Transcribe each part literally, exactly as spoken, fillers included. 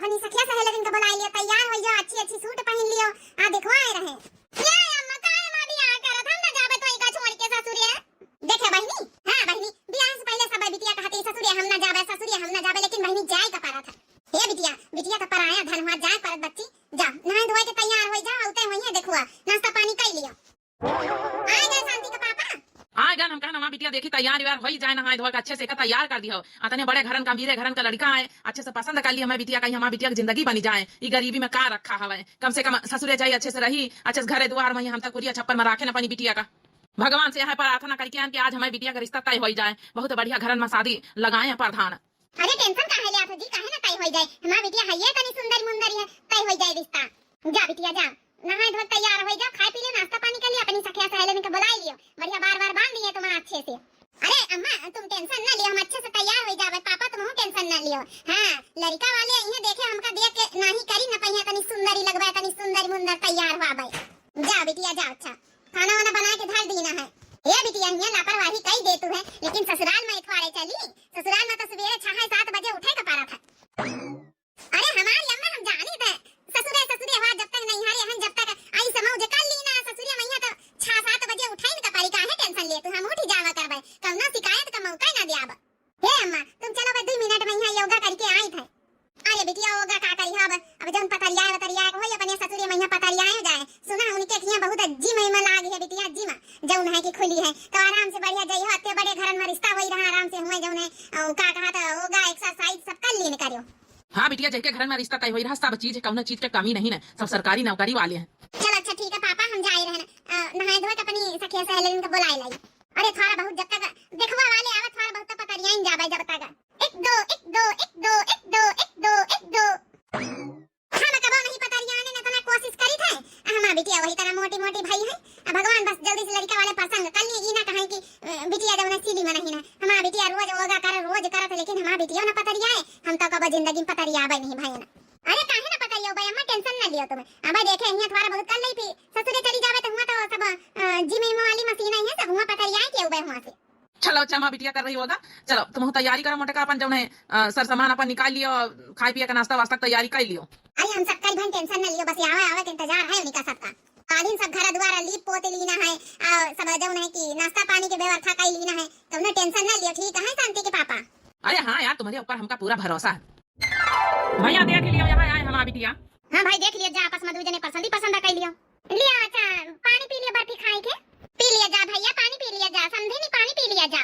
अपनी सखिया सहेलियन के बुलाइ लियो, तैयार होइ जाओ, अच्छी अच्छी सूट पहिन लियो। आ देखो आए रहे। ए अम्मा, काहे अम्मा बियाह करत, हम ना जाबे तोई का छोड़ के ससुरे। देखे बहिनी, हाँ बहिनी, बियाह से पहिले सब बिटिया कहती ससुरे हम ना जाबे, ससुरे हम ना जाबे, लेकिन बहिनी जाए का परत है। ए बिटिया, बिटिया तो पराया धन हुआ, जाए परत बच्ची। जा नहाए धोए के तैयार होइ जा, अउते होइहैं देखुआ, नाश्ता पानी कइ लियो। आए गए शांति के पापा। आए गए, हम कहन हमार बिटिया देखी तैयार व्यार होइ जाए, नहाए धोए के अच्छे से एका तैयार कर दिहो। अतने बड़े घरन का, अमीरे घरन का लड़िका आए, अच्छे से पसंद कर ली हमार बिटिया का, हमार बिटिया की जिंदगी बनी जाए। ई गरीबी में का रखा हवे, कम से कम ससुरे जाई, अच्छे से रही, अच्छे से घरे दुआर में, हम तक कुरिया छप्पर में राखे न अपनी बिटिया का। भगवान से यह प्रार्थना करके आन कि आज हमार बिटिया का रिश्ता तय होइ जाए, बहुत बढ़िया घरन में शादी लगाए प्रधान। अरे tension काहे लेत हो जी, काहे ना तय होइ जाए, हमार बिटिया है ये तनी सुंदर मुंदर है, तय होइ जाए रिश्ता। जा बिटिया जा, नहाए धोए तैयार होइ जा, खाए पी ले, नाश्ता पानी कर लियो, अपनी सखिया सहेलियन के बुलाइ लियो, बढ़िया बार बार बांध दिए तुम्हारा अच्छे से। अरे अम्मा तुम tension ना लियो, हम अच्छे से तैयार होइ जाबे, पापा तुम tension ना लियो। हाँ लड़िका वाले इहे देखे हमका देख के नाही करी न पहिया, तनी सुंदरी लगबे, तनी सुंदर मुंदर तैयार हुआ बे। जा बिटिया जा, अच्छा खाना वाना बनाए के धर दीना है। ए बिटिया, हियाँ लापरवाही कई देतू है, लेकिन ससुराल में इठवारे चली। ससुराल में तो सुबेरे छह सात बजे उठे के परत है। अरे हमारी अम्मा, हम जानी थे, ससुरे ससुरे हुआ, जब तक नैहरे हन, जब तक आई समझ कर ली ना ससुरे मैया, तो छह सात बजे उठाइन का परी, काहे tension लेतू, हम उठी जावा करबे, कौनो शिकायत का मौका ना द्याब। हे अम्मा, तुम चलो बस दुइ मिनट में यहाँ योगा करके आई थे। अरे बिटिया, योगा का करी अब, अब जौन पतरिया वतरिया के होई, अपने ससुरे मैया पतरिया जाए। सुना, उनके हियाँ बहुत gym में लाग है बिटिया, gym जौन है कि खुली है, तो आराम से बढ़िया जाई हो। अत्ते बड़े घरन में रिश्ता होई रहा, आराम से हुए जौन है, अ, का कहा था, योगा exercise सब कर लीन करियो। हाँ बिटिया, जेके घरन में रिश्ता तय होई रहा, सब चीज, कौनो चीज के कमी नहीं है, सब सरकारी नौकरी वाले हैं। चल अच्छा ठीक है पापा, हम जाए रहन, अ, नहाए धोए के अपनी सखिया सहेलियन के बुलाए लाई। अरे थोड़ा बहुत जब तक देखवा वाले आवे, थोड़ा बहुत तो पतरियाइन जाबे जब तक। एक दो, एक दो, एक दो, एक दो, एक दो, एक दो। हम कबो नहीं पतरियाने, न इतना कोशिश करी थे। हमार बिटिया वही तरह मोटी मोटी भई है। अब भगवान बस जल्दी से लड़िका वाले पसंद कर लिए, ई ना कहें कि, अ, बिटिया जब ना सिली में नहीं ना। हमार बिटिया रोज योगा करे, रोज करत, लेकिन हमार बिटिया ना पतरियाए। हम तो कबो जिंदगी में पतरियाबे नहीं भई ना। अरे काहे ना पतरियाबे अम्मा, tension ना लियो तुम। अब देखे हियाँ थोड़ा बहुत कर ली थी, ससुरे चली जाबे तो हुआ तो सब, अ, gym वाली मशीन है सब, हुआ पतरियाए के उबे हुआ से। चलो अच्छा, हमार बिटिया कर रही होगा। चलो, तुम तैयारी करो मोटका, अपन जौन है, अ, सर सामान अपन निकाल लियो, खाए पिए का नाश्ता वास्ता तैयारी कर लियो। अरे हम सब कई भन tension न लियो, बस आवे आवे के इंतजार है उनका सबका। कालीन सब घर दुआर लीप पोत लीना है, अ, सब जौन है कि नाश्ता पानी के व्यवस्था कर लीना है, कौनो tension न लियो, ठीक है शांति के पापा? अरे हाँ यार, तुम्हारे ऊपर हमका पूरा भरोसा है। भैया देख लियो, यहाँ आए हमार बिटिया। हाँ भाई देख लियो, जा आपस में दू जने पसंद ही पसंद कर लियो। लिया, अच्छा, पानी पी लिया बर्फी खाए के। पी लिया जा भैया, पानी पी लिया जा, समधिनी पानी पी लिया जा।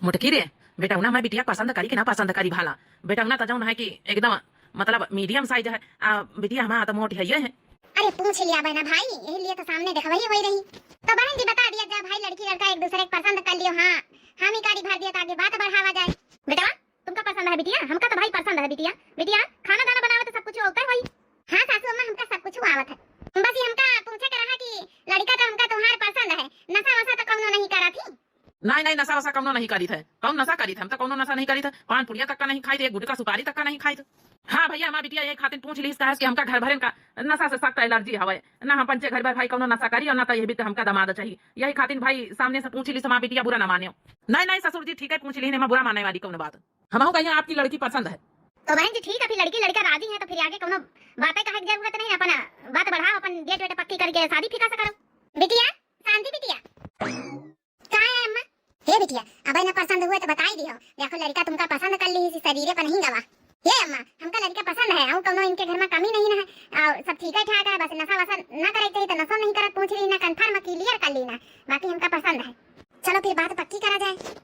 मोटकी रे, बेटौना हमार बिटिया पसंद करी कि ना पसंद करी भाला? बेटौना तो जौन है कि एकदम मतलब medium size है, आ बिटिया हमार तो मोटी है, ये है। अरे पूछ लिया बहना भाई, यही लिए तो सामने देखवही होई रही। तो बहन जी बता दिया जा भाई, लड़की लड़का एक दूसरे के पसंद कर लियो। हाँ, हामी कारी भर दिया तो आगे बात बढ़ावा जाए। बेटवा, तुमका पसंद है बिटिया? हमका तो भाई पसंद है बिटिया। बिटिया, खाना दाना बनावे तो सब कुछ आवत है भाई? हाँ सासू अम्मा, हमका सब कुछ आवत है। बस ये हमका पूछे के रहा कि लड़का तो हमका तुम्हार पसंद है, नशा वशा तो कौनो नहीं करत ही? नहीं, नहीं, नशा वशा कौनो नहीं करीत है। कौन नशा करीत है? हम तो कौनो नशा नहीं करीत है। पान पुड़िया तक का नहीं खाइत, एक गुटका सुपारी तक का नहीं खाइत। हाँ भैया, हमार बिटिया यही खातिर पूछ लीस, काहे कि हमका घर भरन का नशा से सख्त allergy हवे। ना हम पंचे घर भर भाई कौनो नशा करी और ना तो ये भी तो हमका दमाद चाहिए। यही खातिर भाई सामने से पूछ लीस, हमार बिटिया बुरा ना मानियो। नहीं, नहीं ससुर जी, ठीक है, पूछ लीन, एमा बुरा माने वाली कौनो बात। हमहू कहिए आपकी लड़की पसंद है। तो बहन जी ठीक है, फिर लड़की लड़का राजी है तो फिर आगे कौनो बातें कहे की जरूरत नहीं, अपन बात बढ़ाओ, अपन date वेट पक्की करके शादी fix करो। बिटिया, शांति बिटिया। का है अम्मा? हे बिटिया, अब ना पसंद हुए तो बताई दियो। देखो लड़का तुमका पसंद कर ली, इसी शरीरे पर नहीं गवा। हे अम्मा, हमका लड़का पसंद है, और कौनो इनके घर में कमी नहीं ना है, और सब ठीक है ठाक है, बस नशा वशा ना करे चाहिए तो नशा नहीं करत, पूछ ली ना, confirm clear कर ली ना, बाकी हमका पसंद है। चलो फिर बात पक्की करा जाए।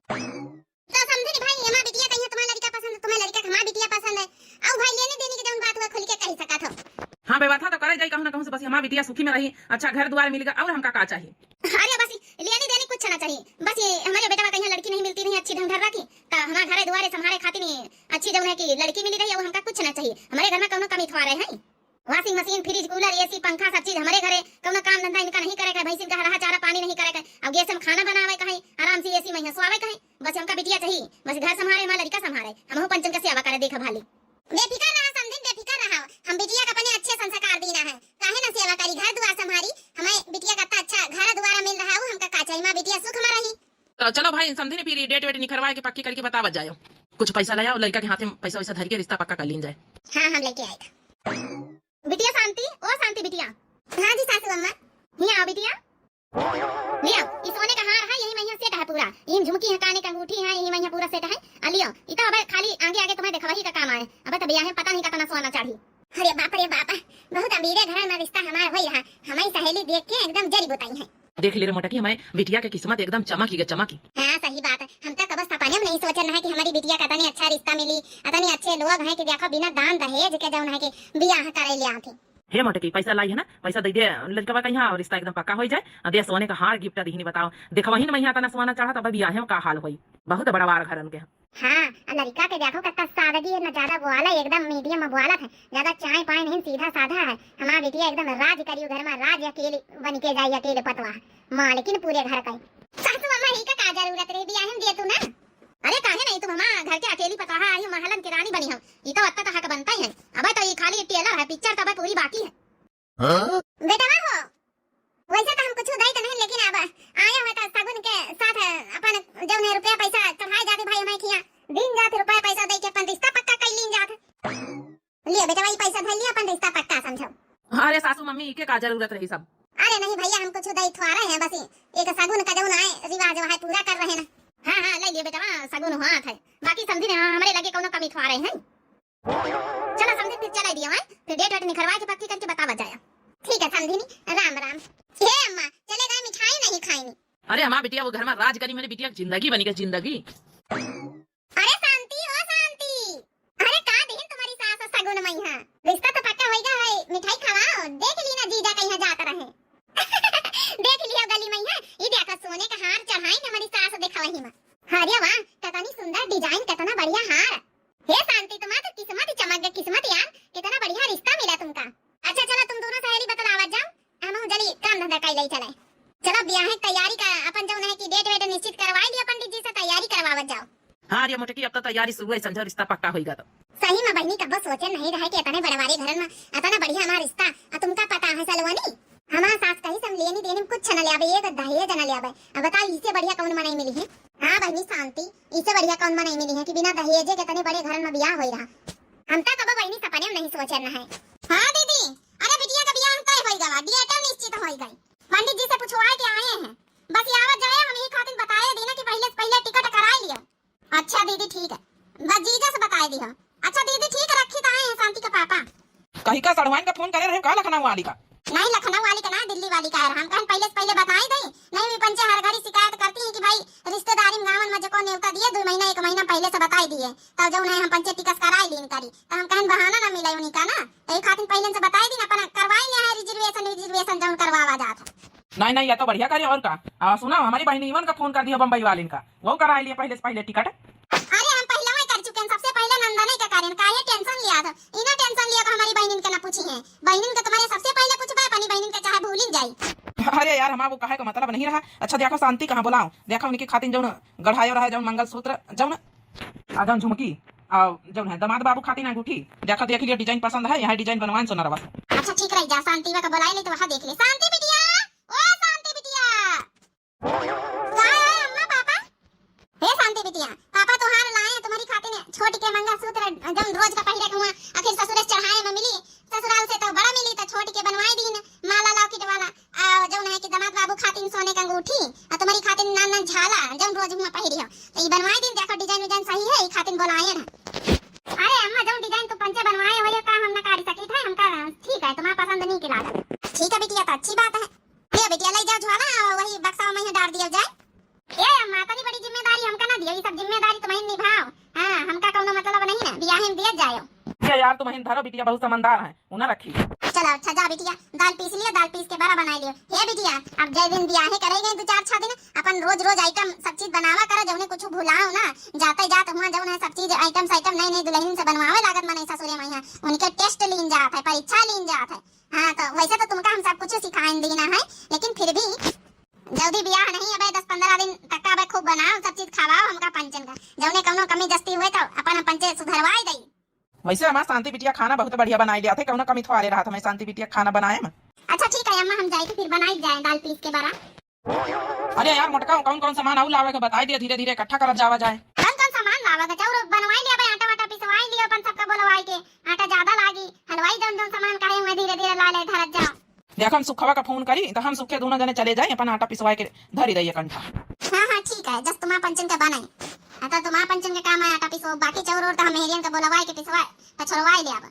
तो समझे नी भाई, हमार बिटिया कहिए तुम्हार लड़का पसंद, तुम्हार लड़का के हमार बिटिया पसंद है। आओ भाई, लेने देने के जौन बात हुआ खुल के कही सकत हो। हाँ, व्यवस्था तो करे जाई कहूँ ना कहूँ से, बस हमार बिटिया सुखी में रही, अच्छा घर द्वार मिल गया, और हमका का चाहिए? अरे बस लेने देने कुछ ना चाहिए, बस ये हमारे बेटवा कहिए लड़की नहीं मिलती नहीं अच्छी ढंग ढर्रा की, तो हमार घरे दुआरे संभारे खातिर ही अच्छी जौन है कि लड़की मिली रही, और हमका कुछ ना चाहिए। हमारे घर में कौनो कमी थोड़े है। Washing machine, fridge, cooler, AC, पंखा, सब चीज हमरे घरे। कौनो काम धंधा इनका नहीं करे के, भैंसिन का हरहा चारा पानी नहीं करे के। अब गैस में खाना बनावे कहीं, आराम से AC में यहाँ सोवे कहीं। बस हमका बिटिया चाहिए, बस घर संभारे, हमार लड़का संभारे, हमहू पंचन का सेवा करे, देखा भाली। बेफिकर रहा समधिन, बेफिकर रहा, हम बिटिया का अपने अच्छे संस्कार दीना है, काहे ना सेवा करी, घर दुआर संभारी, हमें बिटिया का इतना अच्छा घर दुआर मिल रहा है, वो हमका का चाहिए, हमार बिटिया सुख में रही। तो चलो भाई, समधिन फिर date वेट निकरवाए के पक्की करके बतावत जायो। कुछ पैसा ले आओ, लड़का के हाथे में पैसा वैसा धर के रिश्ता पक्का कर लीन जाए। हाँ, हम लेके आए थे। बिटिया शांति, ओ शांति बिटिया। हाँ जी सासू अम्मा। हियाँ आओ बिटिया। लियो, ई सोने का हार है, यही महिया सेट है पूरा। यही झुमकी है, काने का अंगूठी है, यही महिया पूरा सेट है। आ लियो, ई तो अब खाली आगे आगे तुम्हें देखवाही का काम आए। अब तो बियाहे पता नहीं कितना सोना चढ़ी। अरे बाप रे बाप, बहुत अमीरे घर में रिश्ता हमार होई रहा। हमारी सहेली देख के एकदम जरी बुताई है। देख ले रे मोटकी, हमारे बिटिया के किस्मत एकदम चमक ही गया, चमक ही। हाँ, सही बात है। हम तो कबो सपने में नहीं सोचन रहे कि हमारी बिटिया का इतनी अच्छा रिश्ता मिली, इतने अच्छे लोग हैं कि देखो बिना दान दहेज के जौन है कि बियाह करे ले आती। हे मोटकी, पैसा लाई है ना, पैसा दे दे, लड़कवा का यहाँ रिश्ता एकदम पक्का हो जाए। आ दे सोने का हार गिफ्ट दीहनी, बताओ। देखो वही ना, मैं यहाँ तना सोना चढ़ा, तब बियाहे में का हाल होई। बहुत बड़ा वार घरन के। हाँ, आ लड़का के देखो कितना सादगी है, ना ज्यादा बोला, एकदम मीडियम में बोलत है, ज्यादा चाय पाए नहीं, सीधा साधा है। हमार बिटिया एकदम राज करियो घर में, राज अकेले बन के जाई, अकेले पतवा, मालकिन पूरे घर का। सासू अम्मा, ही का, का जरूरत रही बियाहे में दे तू ना? अरे काहे नहीं, तुम हमार घर के अकेली पतोहा आई, महलन की रानी बनी हो, ई तो अत्ता तो हक बनता ही है। अबे तो ये खाली टेलर है, पिक्चर तो अबे पूरी बाकी है। हाँ? बेटवा हो, वैसे तो हम कुछ दई तो नहीं, लेकिन अब आया हुआ था सगुन के साथ अपन जौन है रुपया पैसा चढ़ाए जाते भाई हमें खिया दिन जाते रुपया पैसा दे के अपन रिश्ता पक्का कर लीन जाते। लियो बेटवा, ई पैसा धर लियो, अपन रिश्ता पक्का समझो। अरे सासू मम्मी, इके का जरूरत रही सब? अरे नहीं भैया, हम कुछ दई थोड़े हैं, बस एक सगुन का जौन आए रिवाज वहाँ पूरा कर रहे ना। हाँ हाँ, ले लियो बेटवा, सगुन हुआ है, बाकी समझी ना हमारे लगे कौनो कमी थोड़े हैं। चलो समझी, फिर चले दियो, हैं? फिर डेट वेट निखरवा के पक्की करके बतावा जाए। ठीक है समझी नी, राम राम। हे अम्मा, चले गए, मिठाई नहीं खाई नी। अरे हमार बिटिया वो घर में राज करी, मेरी बिटिया की जिंदगी बनी गई, जिंदगी। अरे शांति, ओ शांति, अरे का दिहिन तुम्हारी सास सगुन मइहाँ? रिश्ता तो पक्का होइगा है, मिठाई खवाओ, देख ली ना जीजा कहीं जात रहे। देख लियो गली मइहाँ, ई देखो सोने का हार चढ़ाई हमारी सास देखा वही में। अरे वाह, कितनी सुंदर डिजाइन, कितना बढ़िया हार। हे शांति, तुम्हार तो किस्मत ही चमक गई, किस्मत यार, कितना बढ़िया रिश्ता मिला तुमका। अच्छा चलो, तुम दोनों सहेली बतलावत जाओ, हम जल्दी काम धंधा कर ले चले। चलो, ब्याह की तैयारी का अपन जौन है कि डेट वेट निश्चित करवाई लिया पंडित जी से, तैयारी करवावत जाओ। हाँ रे मोटकी, अब तो तैयारी शुरू है, समझो रिश्ता पक्का होइगा तो। सही में बहिनी, कब्बो सोचे नहीं रहे कि इतने बड़वारे घरन में इतना बढ़िया हमारा रिश्ता। आ तुमका पता है सलोनी, हमार सास कही से हम लेनी देनी में कुछ न ले आवे, एक दहेज न ले आवे। अब बताओ, इससे बढ़िया कौन मनई मिली है? हाँ बहिनी शांति, इससे बढ़िया कौन मनई मिली है कि बिना दहेजे के इतने बड़े घरन में बियाह होई रहा। हम तो कबो बहिनी सपने में नहीं सोचे न है। हाँ दीदी, अरे बिटिया का बियाह तय होई गवा, डेट निश्चित होई गई। पंडित जी से पूछवा के आए हैं, बस ये आवत जाए हम यही खातिर बताए दीना कि पहले से पहले टिकट कराए लियो। अच्छा दीदी ठीक है, बस जीजा से बताए दियो। अच्छा दीदी ठीक है, रखी तो आए हैं शांति के पापा। कही का सड़वाइन का फोन करे रहे का लखनऊ वाली का? नहीं लखनऊ वाली का ना, दिल्ली वाली का है। हम कहन पहले से पहले बताए दे, नहीं भी पंचे हर घड़ी शिकायत करती हैं कि भाई रिश्तेदारी में गाँवन में जो को नेवता दिए दो महीना एक महीना पहले से बताए दिए, तब जौन है हम पंचे टिकट कराए लीन करी, तो हम कहन बहाना ना मिले उन्हीं का ना, तो यही खातिर पहले से बताए दिन अपन करवाए ले है रिजर्वेशन, रिजर्वेशन जौन करवावा जात है। नहीं नहीं, ये तो बढ़िया करे और का। आ, सुना, हमारी बहनी इवन का फोन कर दिया बम्बई वालिन का, वो कराए लिए पहले से पहले टिकट। अरे हम पहले वही कर चुके हैं, सबसे पहले नंदनी का करें, काहे टेंशन लिया था? इन्हें टेंशन लिया तो हमारी बहनिन के ना पूछी है, बहनिन के तुम्हारे सबसे पहले पूछबा, अपनी बहनिन के चाहे भूलिन जाई। अरे यार, हमारा वो कहे का मतलब नहीं रहा। अच्छा देखो शांति कहाँ बुलाओ, देखो उनकी खातिर जौन गढ़ायो रहा, जौन मंगलसूत्र, जौन आ जौन झुमकी, आ जौन है दामाद बाबू खातिर अंगूठी, देखो देख लियो डिजाइन पसंद है, यहाँ डिजाइन बनवाए सोनरवा से। अच्छा ठीक रही जा, शांति का बुलाई ले तो वहाँ देख ले। शांति बिटिया, ओ शांति बिटिया। का है अम्मा पापा? हे शांति बिटिया, पापा तोहार लाए तुम्हारी खातिर छोटी के मंगलसूत्र, जौन रोज का पहिरे के हुआ, आखिर ससुरे से चढ़ाए में मिली, ससुराल से तो बड़ा मिली, तो छोटी के बनवाए दीन माला लॉकेट वाला, आ जौन है कि दामाद बाबू खातिर सोने का अंगूठी, आ तुम्हारी खातिर नान नान झाला, जौन रोज हुआ पहिरी हो, तो ई बनवाए दीन, देखो डिजाइन विजाइन सही है, ई खातिर बोलाए ना। अरे अम्मा, जौन डिजाइन तू पंचे बनवाए हो, ये का हम नकारी सकी थे, हमका ठीक है, तुम्हारा पसंद नहीं के लागल। ठीक है बिटिया, तो अच्छी बात है। ले बिटिया, ले जाओ झोला, वही बक्सा में ही डाल दिया जाए। ए अम्मा, इतनी बड़ी जिम्मेदारी हमका ना दियो, ये सब जिम्मेदारी तुम्हें निभाओ। हाँ, हमका कौनो मतलब नहीं ना, बियाहे में दिया जाओ। ये यार, तुम्हें धरो बिटिया, बहुत समझदार है, उन्हें रखी। चलो अच्छा, जा बिटिया, दाल पीस लियो, दाल पीस के बड़ा बनाई लियो। हे बिटिया, अब जय दिन बियाहे करे गए दो चार छह दिन, अपन रोज रोज आइटम सब चीज बनावा करो, जौने कुछ भुलाओ ना, जाते जात हुआ जौन है सब चीज आइटम साइटम नई नई दुल्हन से बनवावे लागत मनई ससुरे में, यहाँ उनके टेस्ट लीन जात है, परीक्षा लीन जात है। हाँ, तो वैसे तो तुमका हम सब कुछ सिखाइन दीना है, लेकिन फिर भी जल्दी बियाह नहीं, अबे दस पन्द्रह दिन तक का अबे खूब बनाओ, सब चीज खवाओ हमका पंचन का, जौने कौनो कमी जस्ती हुए तो अपन हम पंचे सुधरवाए दई। वैसे हमार शांति बिटिया खाना बहुत बढ़िया बनाई लिया थे, कौनो कमी थोड़े रहा था, मैं शांति बिटिया खाना बनाए में। अच्छा ठीक है अम्मा, हम जाए के फिर बनाई जाए दाल पीस के बड़ा। अरे यार मोटका, कौन कौन सामान आऊ लावे के बताई दिया, धीरे धीरे इकट्ठा करत जावा जाए। कौन कौन सामान पावा का। चाउर बनवाई लिया भाई, आटा वाटा पिसवाई लिया अपन सबका बोलवाई के। आटा ज्यादा लागी, हलवाई जौन जौन सामान कहे हुए धीरे धीरे ला ले धरत जाओ। देख, हम सुखवा का फोन करी, तो हम सुखे दोनों जने चले जाए, अपन आटा पिसवाए के धरी रही कंठा। हाँ, हाँ, ठीक है, जस तुम्हार पंचन का बनाई। हाँ, तो तुम्हार पंचन के काम है आटा पिसो, बाकी चाउर और तो हम मेहरियन का बोलवाए के पिसवाए, पछोरवाए ले आवा।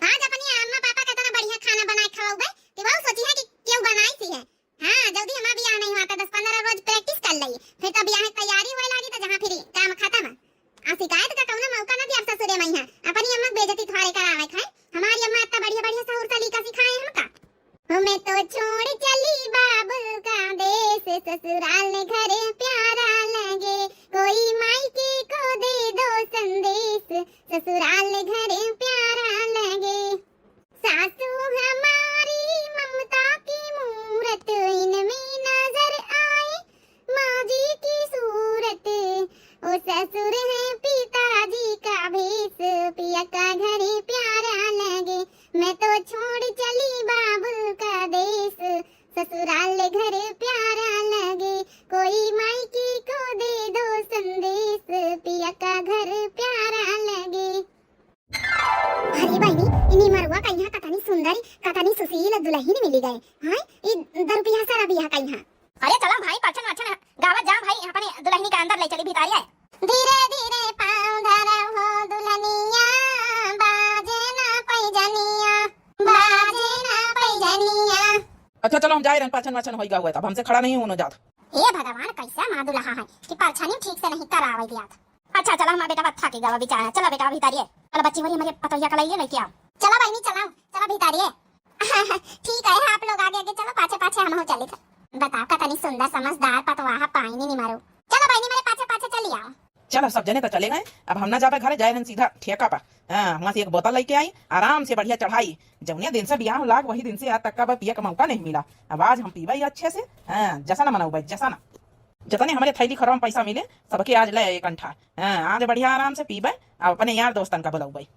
आज अपनी अम्मा पापा का इतना बढ़िया खाना बनाए खवाऊ बे, कि वो सोची है कि क्यों बनाई सी है। हाँ, जल्दी हमार बियाह नहीं हुआ था, दस पन्द्रह रोज practice कर लई, फिर तो बियाह की तैयारी हुए लागी, तो जहाँ फिर काम खत्म है। आ शिकायत का कौनो मौका न दिया ससुरे मइहाँ। अपनी अम्मा के बेइज्जती थोड़े करावे खाए। हमारी अम्मा इतना बढ़िया बढ़िया सहूर सलीका सिखाए हमका। हो मैं तो छोड़ चली बाबुल का देश, ससुराल घरे प्यारा लगे, कोई मायके को दे दो संदेश, ससुराल घरे प्यारा लगे। सासू हमारी ममता की मूरत, इनमें नजर आए माँ जी की सूरत। ओ ससुर है पिताजी का भेष, पिया का घरे प्यारा लगे। मैं तो छोड़ चली बाबुल का देश, ससुराल घरे प्यारा लगे। कोई मायके को दे दो संदेश, पिया का घर प्यारा लगे। अरे बहिनी, ई निमरुआ कइहाँ कतनी सुंदर, कतनी सुशील दुलहिन मिली गए। हाँ, ई दरुपिया सरबिया कइहाँ। अरे चला भाई, परछन वरछन गावत जा भाई, अपने दुलहिनी का अंदर ले चली भितारिया। धीरे धीरे पाँव धरा हो दुलहिनिया, बाजे ना पैजनिया, बाजे ना पैजनिया। अच्छा चलो, हम जाए रहन, परछन वरछन होई गवा हुआ, अब हमसे खड़ा नहीं होनो जात। हे भगवान, कैसा माँ दुलहा है कि परछनी ठीक से नहीं करावे दियात। अच्छा, चला, हमार बेटा बत्था के गवा बिचारा। चला बेटा, अभी तारिये। चला बच्ची, वही हमारे पतोहिया का लइए लेके आओ। चला बहिनी, चला, चला भी तारिये। ठीक है, आप लोग आगे आगे चलो, पाछे पाछे हम हो चले। बताओ, कतनी सुंदर समझदार पतवाह पाइनी निमरु। चला बहिनी, मेरे पाछे पाछे चली आओ। चला, सब जने तो चले गए, अब हम ना जाबे घरे, जाए रहन सीधा ठेका पर। हाँ, वहाँ से एक बोतल लेके आई, आराम से बढ़िया चढ़ाई। जौने दिन से बियाह लाग, वही दिन से आज तक का पिए का मौका नहीं मिला। अब आज हम पीबे ही अच्छे से, हाँ, जश्न मनौबे, जश्न। जतने हमरे थैली खरवा में पैसा मिले, सबके आज ले एक अंठा। हाँ, आज बढ़िया आराम से पीबे, अब अपने यार दोस्तन का बुलौबे।